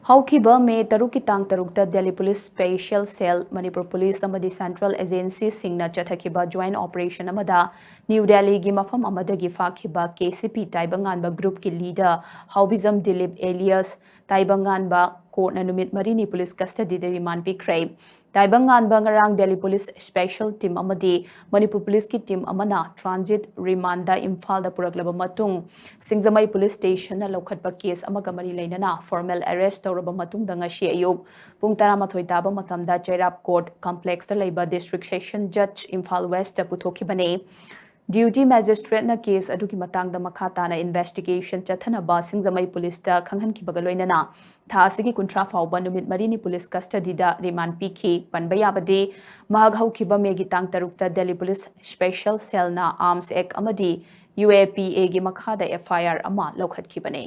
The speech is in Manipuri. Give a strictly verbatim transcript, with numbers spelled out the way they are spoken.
ꯍꯧꯈꯤꯕ ꯃꯦ ꯇꯔꯨꯛꯀꯤ ꯇꯥꯡ ꯇꯔꯨꯛꯇ ꯗꯦꯜꯂꯤ ꯄꯨꯂꯤꯁ ꯁ꯭ꯄꯦꯁꯤꯌꯦꯜ ꯁꯦꯜ, ꯃꯅꯤꯄꯨꯔ ꯄꯨꯂꯤꯁ ꯑꯃꯗꯤ ꯁꯦꯟꯇ꯭ꯔꯦꯜ ꯑꯦꯖꯦꯟꯁꯤꯁꯤꯡꯅ ꯆꯠꯊꯈꯤꯕ ꯖꯣꯏꯟꯠ ꯑꯣꯄꯔꯦꯁꯟ ꯑꯃꯗ ꯅ꯭ꯌꯨ ꯗꯦꯜꯂꯤꯒꯤ ꯃꯐꯝ ꯑꯃꯗꯒꯤ ꯐꯥꯈꯤꯕ ꯀꯦ ꯁꯤ ꯄꯤ ꯇꯥꯏꯕꯪꯉꯥꯟꯕ ꯒ꯭ꯔꯨꯞꯀꯤ ꯂꯤꯗꯔ ꯍꯥꯎꯕꯤꯖꯝ ꯗꯤꯂꯤꯞ ꯑꯦꯂꯤꯌꯁ ꯇꯥꯏꯕꯪꯉꯥꯟꯕ ꯀꯣꯔꯠꯅ ꯅꯨꯃꯤꯠ ꯃꯔꯤꯅꯤ ꯄꯨꯂꯤꯁ ꯀꯁꯇꯗꯤꯗ ꯔꯤꯃꯥꯟ ꯄꯤꯈ꯭ꯔꯦ꯫ ꯇꯥꯏꯕꯪꯉꯥꯟꯕ ꯉꯔꯥꯡ ꯗꯦꯜꯂꯤ ꯄꯨꯂꯤꯁ ꯁ꯭ꯄꯦꯁꯤꯌꯦꯜ ꯇꯤꯝ ꯑꯃꯗꯤ ꯃꯅꯤꯄꯨꯔ ꯄꯨꯂꯤꯁꯀꯤ ꯇꯤꯝ ꯑꯃꯅ ꯇ꯭ꯔꯥꯟꯖꯤꯠ ꯔꯤꯃꯥꯟꯗ ꯏꯝꯐꯥꯜꯗ ꯄꯨꯔꯛꯂꯕ ꯃꯇꯨꯡ, ꯁꯤꯡꯖꯃꯩ ꯄꯨꯂꯤꯁ ꯁ꯭ꯇꯦꯁꯟꯅ ꯂꯧꯈꯠꯄ ꯀꯦꯁ ꯑꯃꯒ ꯃꯔꯤ ꯂꯩꯅꯅ ꯐꯣꯔꯃꯦꯜ ꯑꯦꯔꯦꯁ ꯇꯧꯔꯕ ꯃꯇꯨꯡꯗ ꯉꯁꯤ ꯑꯌꯨꯛ ꯄꯨꯡ ꯇꯔꯥꯃꯥꯊꯣꯏ ꯇꯥꯕ ꯃꯇꯝꯗ ꯆꯩꯔꯥꯞ ꯀꯣꯔꯠ ꯀꯝꯄ꯭ꯂꯦꯛꯁꯇ ꯂꯩꯕ ꯗꯤꯁꯇ꯭ꯔꯤꯛ ꯁꯦꯁꯟ ꯖꯖ ꯏꯝꯐꯥꯜ ꯋꯦꯁꯇ ꯄꯨꯊꯣꯛꯈꯤꯕꯅꯤ꯫ ꯗ꯭ꯌꯨꯇꯤ ꯃꯦꯖꯤꯁꯇ꯭ꯔꯦꯠꯅ ꯀꯦꯁ ꯑꯗꯨꯒꯤ ꯃꯇꯥꯡꯗ ꯃꯈꯥ ꯇꯥꯅ ꯏꯟꯚꯦꯁꯇꯤꯒꯦꯁꯟ ꯆꯠꯊꯅꯕ ꯁꯤꯡꯖꯃꯩ ꯄꯨꯂꯤꯁꯇ ꯈꯪꯍꯟꯈꯤꯕꯒ ꯂꯣꯏꯅꯅ ꯊꯥ ꯑꯁꯤꯒꯤ ꯀꯨꯟꯊ꯭ꯔꯥ ꯐꯥꯎꯕ ꯅꯨꯃꯤꯠ ꯃꯔꯤꯅꯤ ꯄꯨꯂꯤꯁ ꯀꯁꯇꯗꯤꯗ ꯔꯤꯃꯥꯟ ꯄꯤꯈꯤ꯫ ꯄꯟꯕ ꯌꯥꯕꯗꯤ, ꯃꯍꯥꯛ ꯍꯧꯈꯤꯕ ꯃꯦꯒꯤ ꯇꯥꯡ ꯇꯔꯨꯛꯇ ꯗꯦꯜꯂꯤ ꯄꯨꯂꯤꯁ ꯁ꯭ꯄꯦꯁꯤꯌꯦꯜ ꯁꯦꯜꯅ ꯑꯥꯔꯝꯁ ꯑꯦꯛ ꯑꯃꯗꯤ ꯌꯨ ꯑꯦ ꯄꯤ ꯑꯦꯒꯤ ꯃꯈꯥꯗ ꯑꯦꯐ ꯑꯥꯏ ꯑꯥꯔ ꯑꯃ ꯂꯧꯈꯠꯈꯤꯕꯅꯤ꯫